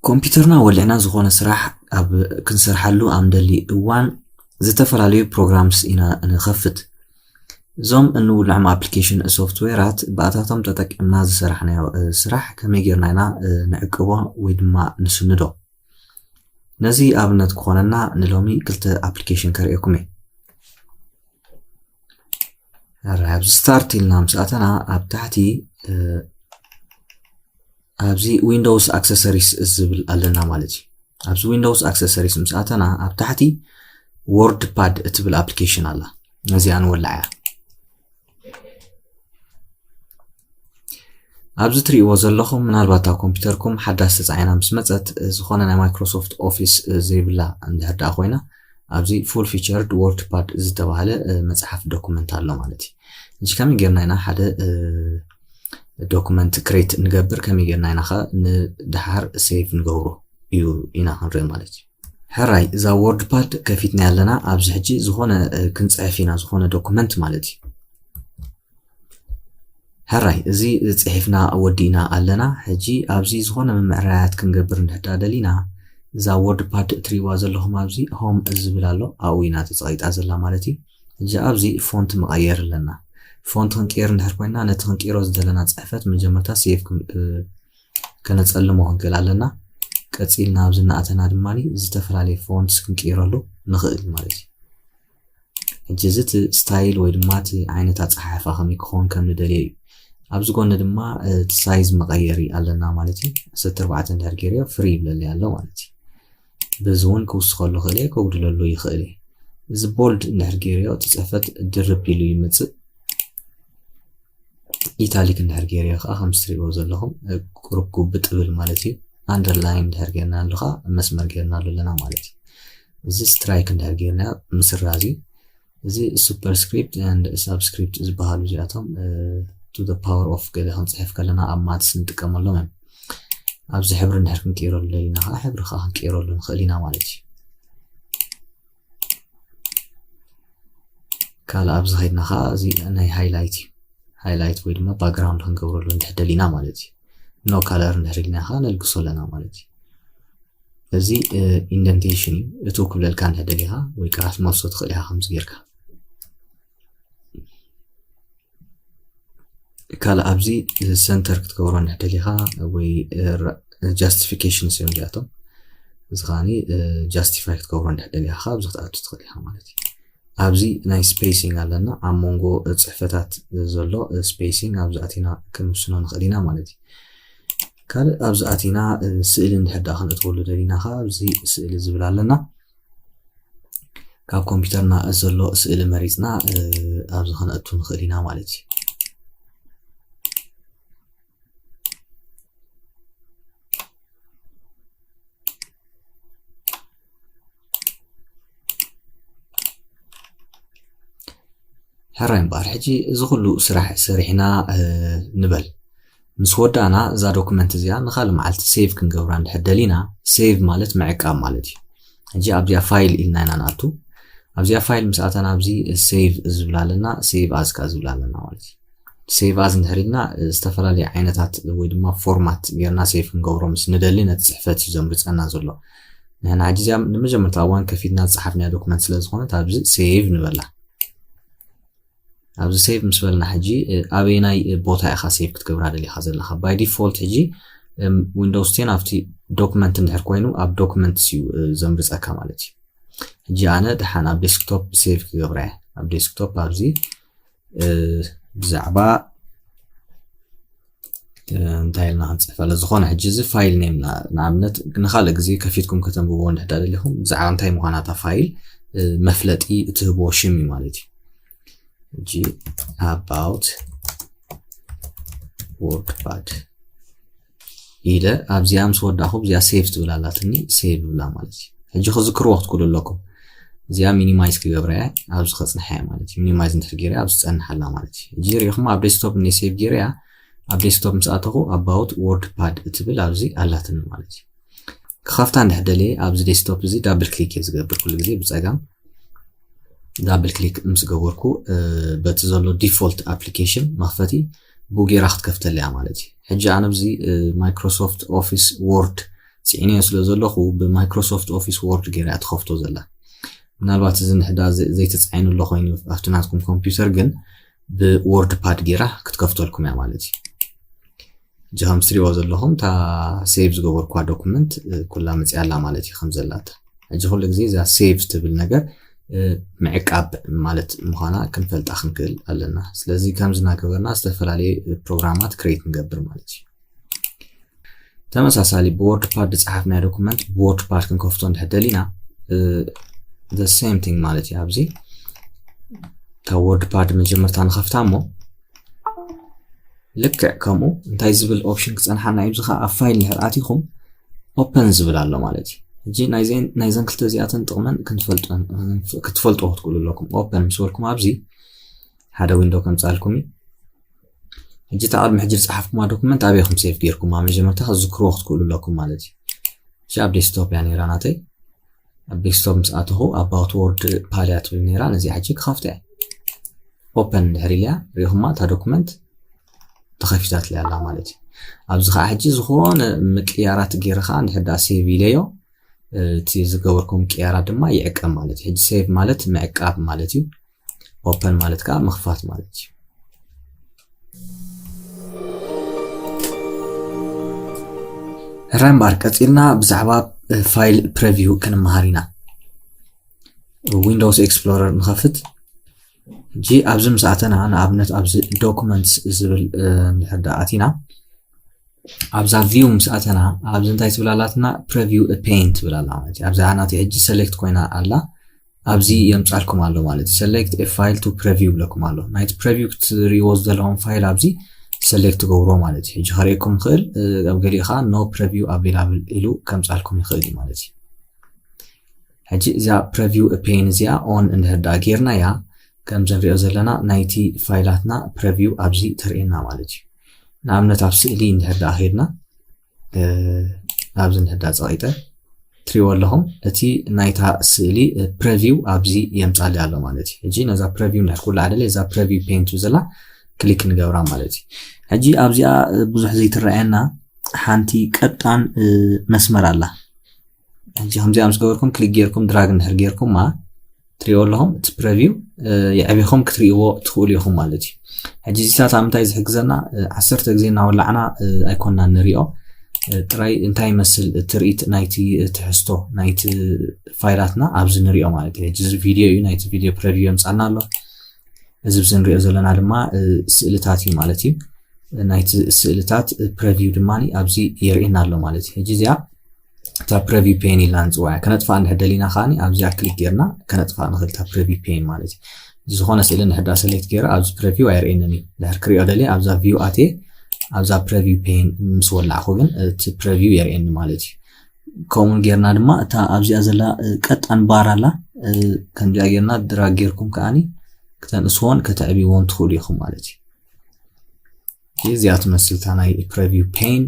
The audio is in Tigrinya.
ኮምፒውተርና ወሊዕና ዝኾነ ስራሕ ኣብ ክንሰርሓሉ ኣብ ንደሊ እዋን ዝተፈላለዩ ፕሮግራምስ ኢና ንኸፍት። እዞም እንውልዖም ኣፕሊኬሽን ሶፍትዌራት ብኣታቶም ተጠቂምና ዝሰራሕናዮ ስራሕ ከመይ ጌርና ኢና ንዕቅቦ ወይ ድማ ንስንዶ? ነዚ ኣብነት ክኾነና ንሎሚ ክልተ ኣፕሊኬሽን ከርእየኩም እየ። ኣብዚ ስታርት ኢልና ምስ ኣተና ኣብ ታሕቲ ኣብዚ ዊንዶውስ ኣክሰሰሪስ ዝብል ኣለና ማለት እዩ። ኣብዚ ዊንዶውስ ኣክሰሰሪስ ምስ ኣተና ኣብ ታሕቲ ወርድ ፓድ እትብል ኣፕሊኬሽን ኣላ። ነዚኣ ንወልዓ እያ። ኣብዚ ትርእይዎ ዘለኹም ምናልባት ኣብ ኮምፒውተርኩም ሓዳስ ተፃዒና ምስ መፀት ዝኾነ ናይ ማይክሮሶፍት ኦፊስ ዘይብላ እንድሕር ደኣ ኮይና ኣብዚ ፉል ፊቸርድ ወርድ ፓድ ዝተባህለ መፅሓፍ ዶኩመንት ኣሎ ማለት እዩ። እዚ ከመይ ጌርና ኢና ሓደ ዶኩመንት ክሬት ንገብር ከመይ ጌርና ኢና ኸ ንድሓር ሴቭ ንገብሮ እዩ ኢና ክንርኢ ማለት እዩ። ሕራይ እዛ ወርድ ፓድ ከፊትና ኣለና። ኣብዚ ሕጂ ዝኾነ ክንፅሕፍ ኢና ዝኾነ ዶኩመንት ማለት እዩ። ሕራይ እዚ ፅሒፍና ወዲእና ኣለና። ሕጂ ኣብዚ ዝኾነ ምምዕራያት ክንገብር እንድሕዳ ደሊና እዛ ወርድ ፓድ እትሪዋ ዘለኹም ኣብዚ ሆም ዝብል ኣሎ ኣብኡ ኢና ተፀቂጣ ዘላ ማለት እዩ። ሕጂ ኣብዚ ፎንት መቐየር ኣለና። ፎንት ክንቅየር እንድሕር ኮይና ነቲ ክንቅይሮ ዝደለና ፅሕፈት መጀመርታ ሴቭ ከነፀልሞ ክንክእል ኣለና። ቀፂልና ኣብዚ እናኣተና ድማ ዝተፈላለየ ፎንትስ ክንቅይረሉ ንኽእል ማለት እዩ። ሕጂ እዚ እቲ ስታይል ወይ ድማ እቲ ዓይነት ኣፀሓሕፋ ከመይ ክኸውን ከም ንደልዮ እዩ። ኣብዚ ጎኒ ድማ እቲ ሳይዝ መቐየሪ ኣለና ማለት እዩ። ዓሰርተ ኣርባዕተ እንድሕር ገይረዮ ፍሪ ይብለለይ ኣሎ ማለት እዩ። በዚ እውን ክውስኸሉ ይኽእል እየ፣ ከጉድለሉ ይኽእል እየ። እዚ ቦልድ እንድሕር ገይረዮ እቲ ፅሕፈት ድርብ ኢሉ ይመፅእ። ኢታሊክ እንድሕር ገይረዮ ከዓ ከም ትሪእዎ ዘለኹም ቁሩብ ጉብጥ ይብል ማለት እዩ። ኣንደርላይን እንድሕር ገይርናሉ ከዓ መስመር ገይርናሉ ኣለና ማለት እዩ። እዚ ስትራይክ እንድሕር ገይርናዮ ምስራዝ እዩ። እዚ ሱፐርስክሪፕት and ሳብስክሪፕት ዝበሃሉ እዚኣቶም to the power of ገለ ክንፅሕፍ ከለና ኣብ ማትስ ንጥቀመሎም እዮም። ኣብዚ ሕብሪ እንድሕር ክንቅይረሉ ደሊና ከዓ ሕብሪ ከዓ ክንቅይረሉ ንኽእል ኢና ማለት እዩ። ካልእ ኣብዚ ከይድና ከዓ እዚ ናይ ሃይላይት እዩ። ሃይላይት ወይ ድማ ባክግራውንድ ክንገብረሉ እንድሕር ደሊና ማለት እዩ። ኖ ካለር እንድሕር ኢልና ከዓ ነልግሶ ኣለና ማለት እዩ። እዚ ኢንደንቴሽን እዩ። እቱ ክብለልካ እንድሕር ደሊኻ ወይ ከዓ ክትመልሶ ትኽእል ኢኻ ከምዚ ጌርካ። ካልእ ኣብዚ ሰንተር ክትገብሮ እንድሕር ደሊኻ ወይ ጃስቲፊኬሽንስ እዮም እዚኣቶም። እዚ ከዓኒ ጃስቲፋይ ክትገብሮ እንድሕር ደሊኻ ኣብዚ ክትኣቱ ትኽእል ኢኻ ማለት እዩ። ኣብዚ ናይ ስፔሲንግ ኣለና ኣብ መንጎ ፅሕፈታት ዘሎ ስፔሲንግ ኣብዚ ኣቲና ክንውስኖ ንኽእል ኢና ማለት እዩ። ካልእ ኣብዚ ኣቲና ስእሊ እንድሕር ደኣ ክንእትወሉ ደሊና ከዓ ኣብዚ ስእሊ ዝብል ኣለና። ካብ ኮምፒውተርና ዘሎ ስእሊ መሪፅና ኣብዚ ከነእቱ ንኽእል ኢና ማለት እዩ። ሕራይ እምበኣር ሕጂ እዚ ኩሉ ስራሕ ሰሪሕና ንበል። ምስ ወዳእና እዛ ዶክመንት እዚኣ ንኻልእ መዓልቲ ሴቭ ክንገብራ እንድሕር ደሊና፣ ሴቭ ማለት ምዕቃብ ማለት እዩ። ሕጂ ኣብዚኣ ፋይል ኢልና ኢና ንኣቱ። ኣብዚኣ ፋይል ምስ ኣተና ኣብዚ ሴቭ ዝብል ኣለና፣ ሴቭ ኣዝ ከኣ ዝብል ኣለና ማለት እዩ። ሴቭ ኣዝ እንድሕር ኢልና ዝተፈላለዩ ዓይነታት ወይ ድማ ፎርማት ጌርና ሴቭ ክንገብሮ ምስ ንደሊ ነቲ ፅሕፈት እዩ ዘምርፀና ዘሎ። ንሕና ሕጂ እዚኣ ንመጀመርታ እዋን ከፊትና ዝፀሓፍናያ ዶክመንት ስለ ዝኾነት ኣብዚ ሴቭ ንበላ። ኣብዚ ሴቭ ምስ በልና ሕጂ ኣበየናይ ቦታ ኢኻ ሴቭ ክትገብራ ደሊኻ ዘለኻ? ባይ ዲፎልት ሕጂ ዊንዶውስ ቴን ኣብቲ ዶክመንት እንድሕር ኮይኑ ኣብ ዶክመንትስ እዩ ዘምርፀካ ማለት እዩ። ሕጂ ኣነ ደሓን ኣብ ዴስክቶፕ ሴቭ ክገብራ እየ። ኣብ ዴስክቶፕ ኣብዚ ብዛዕባ እንታይ ኢልና ክንፅሕፈለ ዝኾነ ሕጂ እዚ ፋይል ኔም ንኣብነት ንካልእ ግዜ ከፊትኩም ከተንብብዎ እንድሕዳ ደሊኹም ብዛዕባ እንታይ ምዃና እታ ፋይል መፍለጢ እትህብዎ ሽም እዩ ማለት እዩ። ሕጂ about wordpad ኢለ ኣብዚኣ ምስ ወዳእኹ እዚኣ ሴቭ ትብል ኣላትኒ ሴቭ ብላ ማለት እዩ። ሕጂ ክዝክርዎ ክትክእሉ ኣለኩም። እዚኣ ሚኒማይዝ ክገብራ እያ ኣብዚ ከፅንሓ እያ ማለት እዩ። ሚኒማይዝ እንድሕር ገይረ ኣብዚ ፀንሓላ ማለት እዩ። ሕጂ ሪኢኹም ኣብ ዴስክቶፕ እኒ ሴቭ ገይረ እያ ኣብ ዴስክቶፕ ምስ ኣተኹ about wordpad እትብል ኣብዚ ኣላትኒ ማለት እዩ። ክኸፍታ እንድሕር ደልየ ኣብዚ ዴስክቶፕ እዚ ዳብል ክሊክ እየ ዝገብር ኩሉ ግዜ ብፀጋም ዳብል ክሊክ ምስ ገበርኩ በቲ ዘሎ ዲፎልት ኣፕሊኬሽን መኽፈቲ ብኡ ጌራ ክትከፍተለያ ማለት እዩ። ሕጂ ኣነ ኣብዚ ማይክሮሶፍት ኦፊስ ወርድ ፅዒነዮ ስለ ዘለኹ ብማይክሮሶፍት ኦፊስ ወርድ ገይራ እያ ትኸፍቶ ዘላ። ምናልባት እዚ ንሕዳ ዘይተፃዒኑ ኣሎ ኮይኑ ኣብቲ ናትኩም ኮምፒውተር ግን ብወርድ ፓድ ገይራ ክትከፍተልኩም እያ ማለት እዩ። ሕጂ ከም ትሪእዎ ዘለኹም እታ ሴቭ ዝገበርኳ ዶኩመንት ኩላ መፅያ ኣላ ማለት እዩ ከም ዘላታ። ሕጂ ኩሉ ግዜ እዛ ሴቭ ትብል ነገር ምዕቃብ ማለት ምዃና ክንፈልጣ ክንክእል ኣለና። ስለዚ ከምዚ እናገበርና ዝተፈላለዩ ፕሮግራማት ክሬት ንገብር ማለት እዩ። ተመሳሳሊ ብወርድ ፓድ ዝፀሓፍናዮ ዶኩመንት ብወርድ ፓድ ክንከፍቶ እንድሕር ደሊና the same thing ማለት እዩ። ኣብዚ ካብ ወርድ ፓድ መጀመርታ ንኸፍታ እሞ ልክዕ ከምኡ እንታይ ዝብል ኦፕሽን ክፀንሓና እዩ? እዚ ከዓ ኣብ ፋይል እንድሕር ኣቲኹም ኦፐን ዝብል ኣሎ ማለት እዩ። ሕጂ ናይዘን ክልተ እዚኣተን ጥቕመን ክትፈልጥዎ ክትክእሉ ኣለኩም። ኦፐን ምስ በልኩም ኣብዚ ሓደ ዊንዶ ከምፃልኩም እዩ። ሕጂ እታ ቅድሚ ሕጂ ዝፀሓፍኩማ ዶኩመንት ኣበይኩም ሴቭ ጌርኩማ መጀመርታ ክትዝክርዎ ክትክእሉ ኣለኩም ማለት እዩ። እሺ ኣብ ዴስክቶፕ እያ ነይራ ናተይ። ኣብ ዴስክቶፕ ምስ ኣተኹ ኣባውት ወርድ ፓድ እያ ትብል ነይራ። ነዚኣ ሕጂ ክኸፍታ እያ። ኦፐን እንድሕር ኢልያ ሪኢኹማ እታ ዶኩመንት ተኸፊታትለይ ኣላ ማለት እዩ። ኣብዚ ከዓ ሕጂ ዝኾነ ምቅያራት ገይረ ከዓ እንድሕር ደኣ ሴቭ ኢለዮ እቲ ዝገበርኩም ቅያራት ድማ ይዕቀብ ማለት እዩ። ሕጂ ሴቭ ማለት ምዕቃብ ማለት እዩ። ኦፐን ማለት ከዓ ምኽፋት ማለት እዩ። ሕራይ እምበኣር ቀፂልና ብዛዕባ ፋይል ፕረቪው ክንመሃር ኢና። ዊንዶውስ ኤክስፕሎረር ንኸፍት። ሕጂ ኣብዚ ምስ ኣተና ንኣብነት ኣብዚ ዶኩመንትስ ዝብል እንድሕር ደኣ ኣቲና ኣብዛ ቪው ምስ ኣተና ኣብዚ እንታይ ትብል ኣላትና? ፕረቪው ፔን ትብል ኣላ ማለት እዩ። ኣብዛ ናተይ ሕጂ ሰሌክት ኮይና ኣላ። ኣብዚ የምፃልኩም ኣሎ ማለት እዩ። ሰሌክት ኤ ፋይል ቱ ፕረቪው ይብለኩም ኣሎ። ናይቲ ፕረቪው ክትሪእዎ ዝደለኹም ፋይል ኣብዚ ሰሌክት ትገብሮ ማለት እዩ። ሕጂ ከርእየኩም ይኽእል ኣብ ገሊኡ ከዓ ኖ ፕረቪው ኣቬላብል ኢሉ ከምፃልኩም ይኽእል እዩ ማለት እዩ። ሕጂ እዛ ፕረቪው ፔን እዚኣ ኦን እንድሕር ደኣ ጌርናያ ከምዚ ንሪኦ ዘለና ናይቲ ፋይላትና ፕረቪው ኣብዚ ተርእየና ማለት እዩ። ንኣብነት ኣብ ስእሊ እንድሕር ደኣ ኸይድና ኣብዚ እንድሕር ደኣ ፀቒጠ ትሪእዎ ኣለኹም እቲ ናይታ ስእሊ ፕረቪው ኣብዚ የምፃሊ ኣሎ ማለት እዩ። ሕጂ ነዛ ፕረቪው እንድሕር ኩላ ዓደለ እዛ ፕረቪው ፔን ትብል ዘላ ክሊክ ንገብራ ማለት እዩ። ሕጂ ኣብዚኣ ብዙሕ ዘይትረኣየና ሓንቲ ቀጣን መስመር ኣላ። ሕጂ ከምዚኣ ምስ ገበርኩም ክሊክ ጌርኩም ድራግ እንድሕር ጌርኩማ ትሪእዎ ኣለኹም እቲ ፕረቪው የዕቢኹም ክትሪእዎ ትኽእሉ ኢኹም ማለት እዩ። ሕጂ እዚታት ኣብ ምንታይ ዝሕግዘና? ዓሰርተ ግዜ እናወላዕና ኣይኮንና ንሪኦ ጥራይ እንታይ ይመስል ትርኢት ናይቲ ትሕዝቶ ናይቲ ፋይላትና ኣብዚ ንሪኦ ማለት እዩ። ሕጂ እዚ ቪድዮ እዩ። ናይቲ ቪድዮ ፕረቪው የምፃልና ኣሎ። እዚ ብዚ ንሪኦ ዘለና ድማ ስእልታት እዩ ማለት እዩ። ናይቲ ስእልታት ፕረቪው ድማ ኣብዚ የርእየና ኣሎ ማለት እዩ። ሕጂ እዚኣ እታ ፕረቪው ፔን ኢልና ንፅዋያ ከነጥፋ እንድሕር ደሊና ከዓኒ ኣብዚኣ ክሊክ ጌርና ከነጥፋ ንኽእል እታ ፕረቪው ፔን ማለት እዩ። ዝኾነ ስእሊ እንድሕር ደኣ ሰሌክት ገይረ ኣብዚ ፕረቪው ኣየርእየንን እዩ። ድሕር ክሪኦ ደልየ ኣብዛ ቪው ኣትየ ኣብዛ ፕረቪው ፔን ምስ ወላዕኩ ግን እቲ ፕረቪው የርእየኒ ማለት እዩ። ከምኡ ጌርና ድማ እታ ኣብዚኣ ዘላ ቀጣን ባር ኣላ ከምዚኣ ጌርና ድራግ ጌርኩም ከዓኒ ክተንእስዎን ከተዕብይዎን ትኽእሉ ኢኹም ማለት እዩ። እዚኣ ትመስል እታ ናይ ፕረቪው ፔን